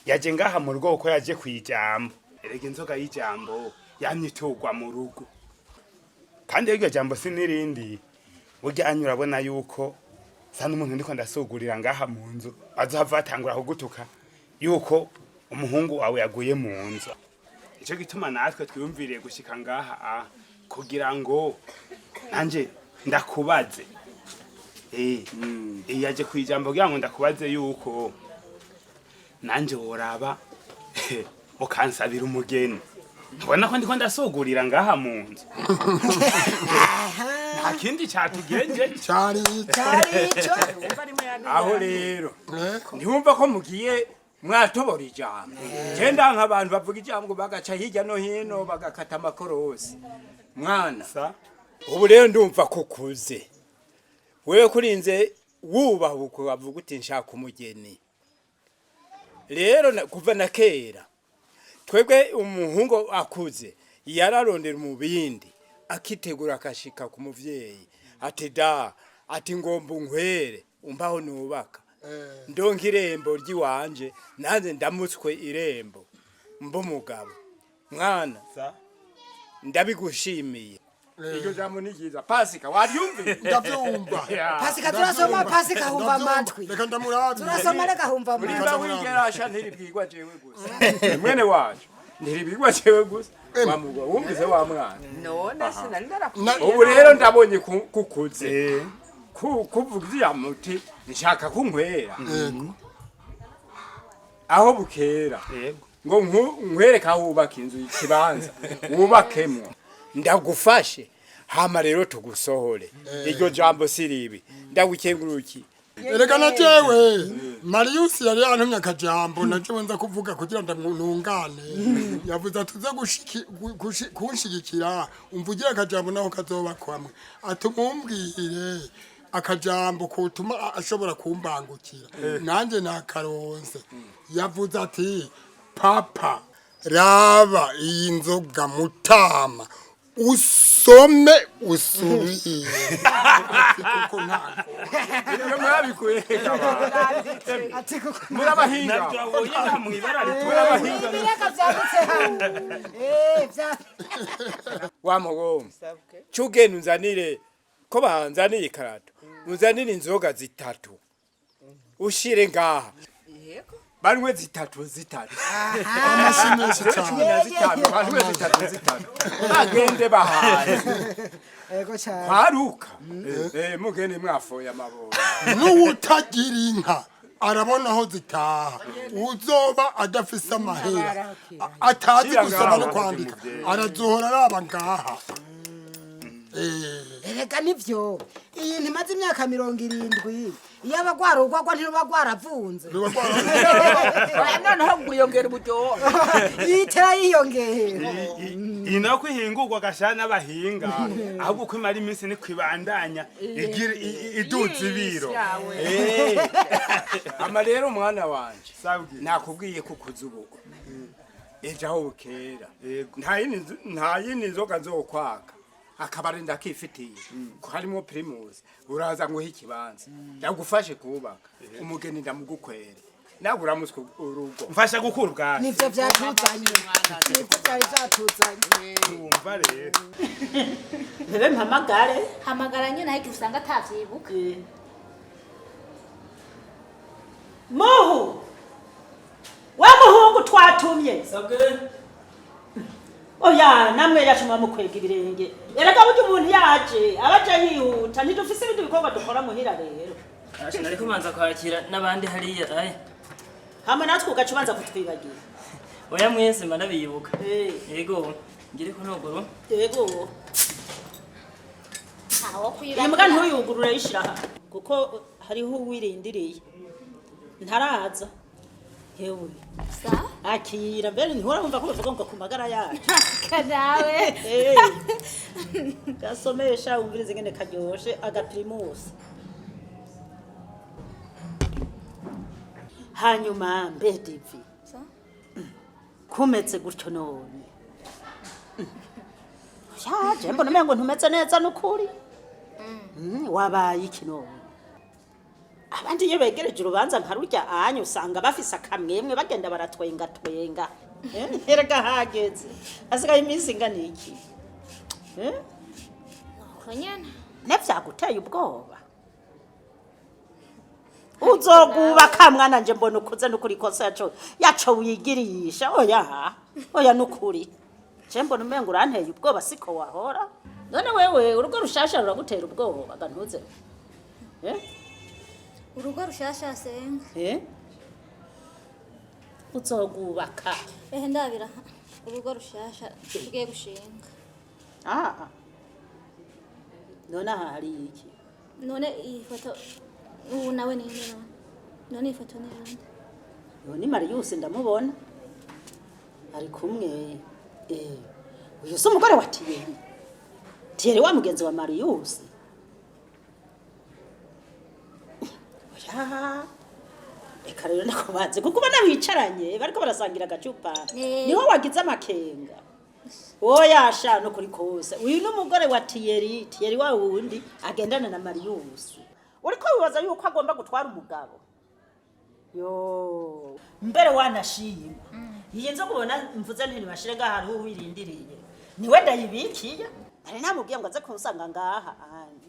Yaje ngaha mu rugo kuko yaje kwijambo. Erega inzoga y'ijambo yamye itogwa mu rugo, kandi iryo jambo si n'irindi. Burya anyu urabona yuko sa n'umuntu ndiko ndasugurira ngaha mu nzu, bazohava batangura kugutuka yuko umuhungu wawe yaguye mu nzu. Ico gituma natwe twiyumviriye gushika ngaha kugira ngo nanje ndakubaze. Yaje kwijambo kugira ngo ndakubaze yuko nanje woraba ukansabira umugeni. Ntubona ko ndiko ndasugurira ngaha mu nzu? Nta kindi cyatugenje. Cyari. Cyari ico. Aho rero ntiwumva ko mugiye mwatobora ijambo. Genda nk'abantu bavuga ijambo bagaca hirya no hino bagakata amakorosi. Mwana, ubu rero ndumva ko ukuze. Wewe kurinze wubaha uko bavuga uti nshaka umugeni. Rero kuva na kera twebwe umuhungu akuze yararondera mu bindi akitegura akashika ku muvyeyi ati da, ati ngomba unkwere umbaho nubaka ndonka irembo ry'iwanje nanze ndamutswe irembo mba umugabo. Mwana, ndabigushimiye. Iryo jambo ni ryiza. Pasika waryumvise? Ndavyumva. Pasika turasoma, Pasika humva amatwi. Reka ndamurabe. Turasoma reka humva Muri amatwi. wigerasha ntiribwirwa jewe gusa. Mwene wacu ntiribwirwa jewe gusa. Wamugwa wumvise wa mwana. None sinari narakubwiye. Ubu rero ndabonye kukuze. Kuvuga iriya muti nshaka kunkwera. Aho bukera. Ngo nkwereke aho wubaka inzu ikibanza wubakemwo. Ndagufashe hama rero tugusohore. Iryo jambo si ribi. Ndagukenguruki. Erega na jewe Marius yari yantumye akajambo na jewe nza kuvuga kugira ndamwungane. Yavuze ati uze kunshigikira umvugire akajambo naho kazoba kwamwe. Ati mumbwire akajambo kotuma ashobora kumbangukira. Nanje nakaronse. Yavuze ati papa raba iyi nzoga mutama usome usubire. Kuko ntabwo Ibyo mwabikuye murabahinga. Murabahinga. Ibiraka vyanditse hano. Wa mugomba cugenda unzanire ko banzaniye ikarato, unzanire inzoga zitatu ushire ngaha banywe zitatu zitatu. Amashyi menshi cyane. 15 banywe zitatu zitatu bagende bahaze. Ego cyane. Kwaruka mugende mwafoye amaboko. N'uwutagira inka arabona aho zitaha. Uzoba adafise amahera atazi gusoma no kwandika arazohora araba ngaha. Erega nivyo iyi ntimaze imyaka 70 iyo abagwara urwagwa ntiruba rwaravunze. Oya, noneho gwiyongera uburyohe. Yitera yiyongera. Iyi nayo kwihingurwa gashana n'abahinga ahubwo uko imara iminsi ni kwibandanya igira iduza ibiro. Ama rero mwana wanje nakubwiye ko ukuze ubu ejo aho bukera nta yindi nzoga nzokwaka. Akabari ndakifitiye ko harimo Primus uraza nguhe ikibanza ndagufashe kubaka umugeni ndamugukwere nawe uramutswe urugo. Mfasha gukura ubwacu. Nivyo vyatuzanye, nivyo vyari vyatuzanye. Wumva rero. Bebe mpamagare. Hamagara nyine ariko usanga atavyibuka. Muhu wa muhungu twatumye. Oya namwe yashuma mukwega ibirenge. Erega burya umuntu yaje abaje yihuta ntidufise ibindi bikorwa dukora muhira rero. Asha nari kumanza kwakira n'abandi hariya aye. Hamwe natwe ugaca ubanza kutwibagira. Oya mwese mba ndabibuka. Yego ngire ko nogoro. Yego. Aho Iyi mbwa ntuyugurure yishira aha kuko hariho uwirindiriye. Ntaraza. Yewe. Akira mbere ntihora wumva ko bavuga ngo ku magara yacu. Kanawe. Gasomesha wumvirize ingene karyoshe agapirimusi. Hanyuma mbe divi. Kumetse gutyo none. Shaje mbona umengo ntumeze neza nukuri. Wabaye iki none? Abandi iyo begereje urubanza nka rurya anyu usanga bafise akamwemwe bagenda baratwenga twenga. Erega hageze. Asigaye iminsi ingana iki? Nuko nyene. Nevyaguteye ubwoba. Uzogubaka mwana nje mbona ukuze nukuri kosa yaco wigirisha oya. Oya nukuri. Je mbona umengo uranteye ubwoba siko wahora. None wewe urugo rushasha ruragutera ubwoba gantuze. Urugo rushasha senga. Uzogubaka. Ndabira urugo rushasha tugiye gushinga. None aha hari iki? None iyi foto ubu nawe ni nde none? None iyi foto ni yande? Uyu ni Marius, ndamubona ari kumwe. Uyu si umugore wa Thierry? Thierry wa mugenzi wa Marius. Oya, reka rero ndakubaze, kuko ubona bicaranye bariko barasangira agacupa, niho wagize amakenga. Oya sha, no kuri kose uyu ni umugore wa Thierry. Thierry wa wundi agendana na Marius. Uriko wibaza yuko agomba gutwara umugabo? Yo, mbere wanashima iyi nzu kubona mvuze nti nibashire ngaha, hariho uwirindiriye, niwe ndayibikiye. Nari namubwiye ngo aze kunsanga ngaha ahandi.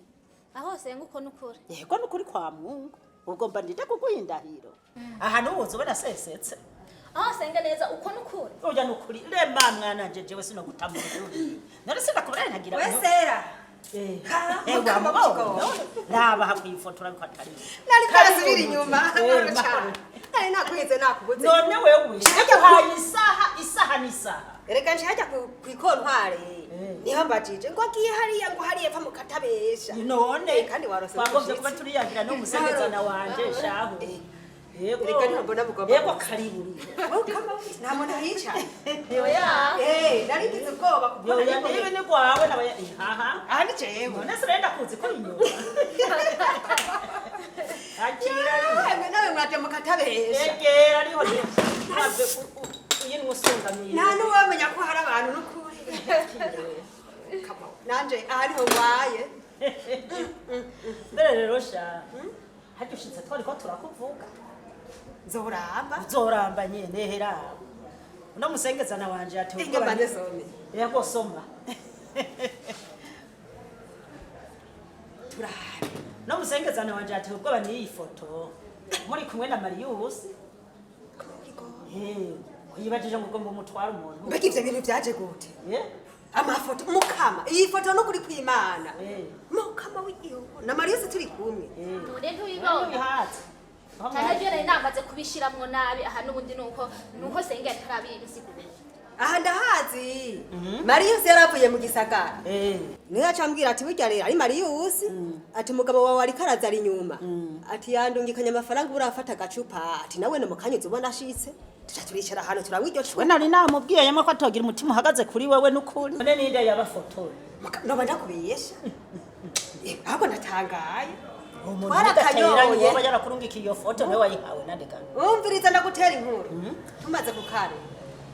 Aho senga, uko nukuri? Yego, nukuri kwa Mungu. Ubwo mba ndinde kuguha indahiro aha n'ubuzi ubona sesetse. Aho senga neza, uko nukuri? Oya, nukuri rema mwana, jewe sinoguta mu ruri none sinakubona ntagira. Wesera. Wamubonye, raba hakwifotora ko atari Nari karasubira inyuma cyane, nari nakuhize nakubuze. None wewe uhaye isaha, isaha n'isaha. Erega nje hajya ku ikontware niho mbajije ngo agiye hariya, ngo hariya pfa mukatabesha. None kandi warose. Twagombye kuba turiyagira n'umusengezana wanje shahu. Yego. Erega niho mbona mugomba. Yego, karibu. Nta muntu ahicaye. Oya. Nari ngize ubwoba kubona. Yoya, niba ni gwawe nawe haha. Aha ni jewe. None se renda kuzi ko inyuma akira. Yemwe, nawe mwaje mukatabesha. Egera ariho ntabwo uyi nusungamiye. Nta n'uwamenya ko hari abantu n'ukuri. Nanje aha niho ngwaye. Mbere rero sha, harya ushitse twariko turakuvuga. Nzoramba. Uzoramba nyene, hera uno musengezana wanje ati Inge mbanze some. Yego, soma. Turabe. No musengezana wanje ati ubwoba n'iyi foto muri kumwe na Marius. Yibajije ngo ugomba umutware umuntu. Mbega ivyo bintu vyaje gute? Amafoto mukama, iyi foto n'ukuri kw'Imana, mukama w'igihugu na Marius turi kumwe. None ntubibona? Cyane byo nari namaze kubishiramwo nabi aha n'ubundi nuko senga atarabibisigura. Aha ndahazi, Marius yaravuye mu gisagara, niyo acambwira ati burya rero ari Marius, ati umugabo wawe ariko araza ari inyuma, ati yandungikanye amafaranga, urafata agacupa, ati nawe no mukanyuzi ubona ashitse tuca turicara ahantu turanywa iryo cupa. We nari namubwiye yemwe ko atogira umutima uhagaze kuri wewe n'ukuri. None ninde yabafotoye? Noba ndakubiyesha, ahubwo ndatangaye. Umuntu Twarakanyoye. mudateranye woba yarakurungikiye iyo foto, nawe wayihawe nande kandi? Umviriza, ndagutera inkuru. Tumaze kukare,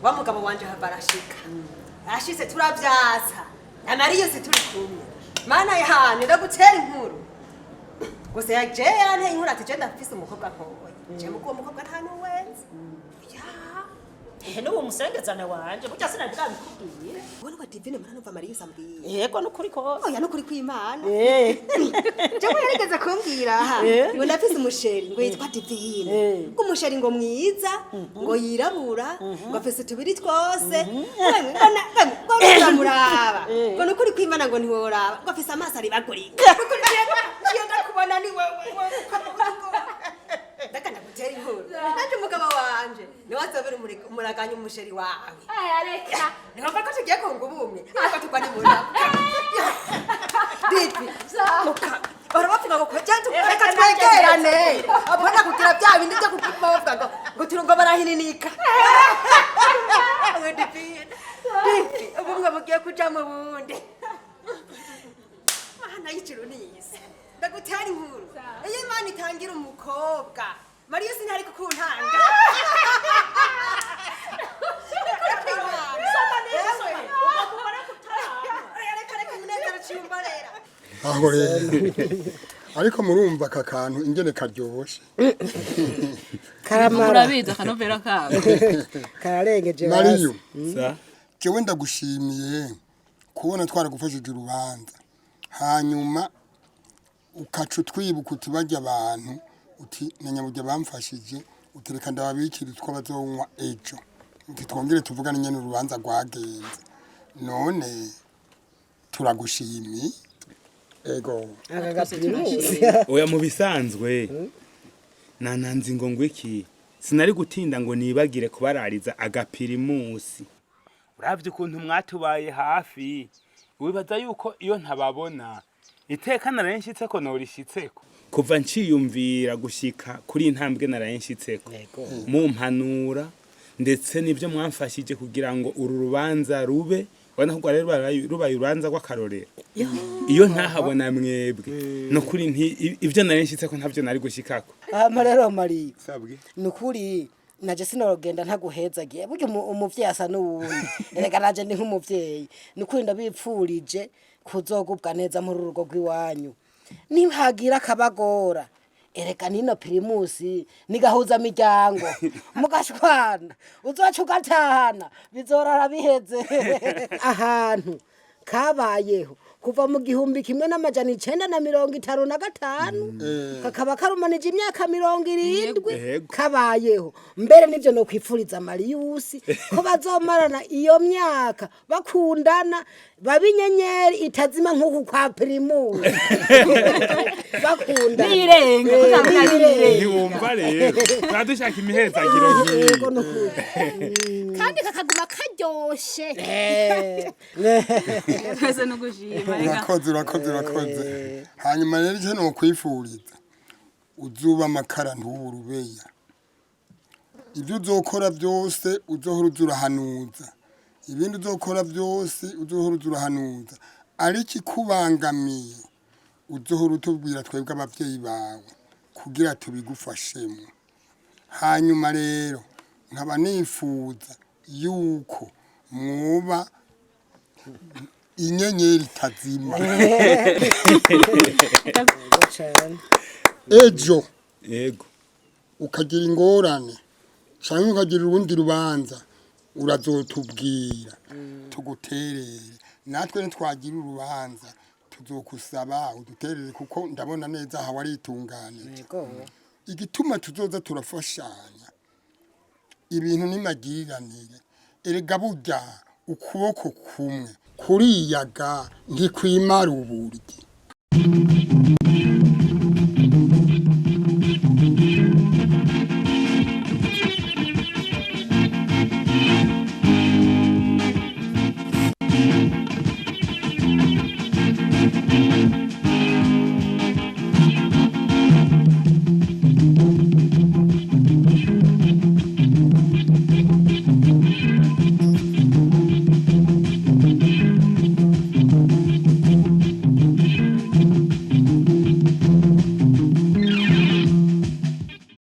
wa mugabo wanje hava arashika, ashitse turavyasa na Mariyusi turi kumwe. Mana yahane, ndagutera inkuru gusa, yaje yaranteye inkuru ati je ndafise umukobwa nkoye, je muko uwo mukobwa nta n'uwenzi. Ehe, n'uwo musengezana wanje burya sinari bwabikubwiye. Ubona ko Divine muranumva Mariyusi ambwiye. Yego, nukuri ko. Oya, nukuri kw'Imana, jewe yarigeze kumbwira aha ngo ndafise umusheri ngo yitwa Divine, ngo umusheri ngo mwiza, ngo yirabura, ngo afise utubiri twose, ngo uramuraba, ngo nukuri kw'Imana, ngo ntiworaba, ngo afise amaso aribagurika. Nukuri ngiye ndakubona ni wewe. Ndaka ndagutera inkuru, nanje umugabo wanje niwe azobera umuraganya umusheri wawe. Aya, reka. Ntiwumva ko tugiye kunga ubumwe, ahubwo tugwa ni mu nda Divi bahora bavuga ngo reka twegerane, apana kugira bya bindi byo kuguma bavuga ngo turungo barahininika. We Divine, Divi, ubumwe bugiye kuja mu bundi. Mana y'ijuru n'iyisi, ndagutera inkuru, iyo Imana itangira umukobwa Mariya sinari kukuntanga. Aho rero, ariko murumva aka kantu ingene karyoshe. Karamara. Murabizi akanovera kabo. Kararengeje. Mariyo, Sa? Jewe ndagushimiye kubona twaragufashije urubanza, hanyuma ukaca utwibuka uti barya abantu, uti na nyaburya bamfashije, uti reka ndababikira utwo bazonywa ejo, uti twongere tuvugane nyene urubanza rwagenze. None turagushimiye, ego. Aka gapirimusi. Oya, mu bisanzwe nananze ngo iki sinari gutinda ngo nibagire kubarariza agapirimusi. Uravye ukuntu mwatubaye hafi, wibaza yuko iyo ntababona Iteka naraye nshitseko norishitseko kuva nciyumvira gushika kuri iyi ntambwe naraye nshitseko, mumpanura ndetse n'ibyo mwamfashije kugira ngo uru rubanza rube, ubona ko rwari rubaye urubanza rw'akarorero. Iyo ntahabona mwebwe, no kuri nti ibyo nari nshitseko ntabyo nari gushikako. Hama rero Mariya, Sabwe. Ni ukuri naje sinorogenda ntaguhezagiye. Burya umuvyeyi asa n'uwundi, erega naje ni nk'umuvyeyi. Ni ukuri ndabipfurije kuzogubwa neza muri uru rugo rw'iwanyu. Nihagira akabagora, erega nino Primus nigahuza miryango, mugashwana uzoca ugatahana, bizorara biheze. Ahantu kabayeho kuva mu 1955, kakaba karumanije imyaka 70. Kabayeho mbere n'ibyo no kwipfuriza Mariyusi ko bazomarana iyo myaka bakundana, baba inyenyeri itazima nk'uku kwa Primus bakundana. Niyirenga, kuko ntabwo ari Niyirenga. Ntiwumva rero, tuba dushaka imihezagiro Yego, nk'iyi. Nukuri. Kandi kakaguma karyoshe. Twese no gushima reka. Urakoze, urakoze, urakoze. Hanyuma rero icyo nokwifuriza, uzuba amakara ntube urubeya. Ibyo uzokora byose uzohora uza urahanuza, ibindi uzokora byose uzohora uza urahanuza, ariko ikubangamiye uzohora utubwira twebwe ababyeyi bawe kugira tubigufashemo. Hanyuma rero nkaba nifuza yuko mwuba inyenyeri itazima. Ejo ukagira ingorane cyangwa ukagira urundi rubanza, urazotubwira tuguterere. Natwe ntitwagira urubanza, tuzokusaba uduterere, kuko ndabona neza aha waritunganije. Igituma tuzoza turafashanya ibintu n'imagiriranire, erega burya ukuboko kumwe kuriyaga ntikwimara uburyi.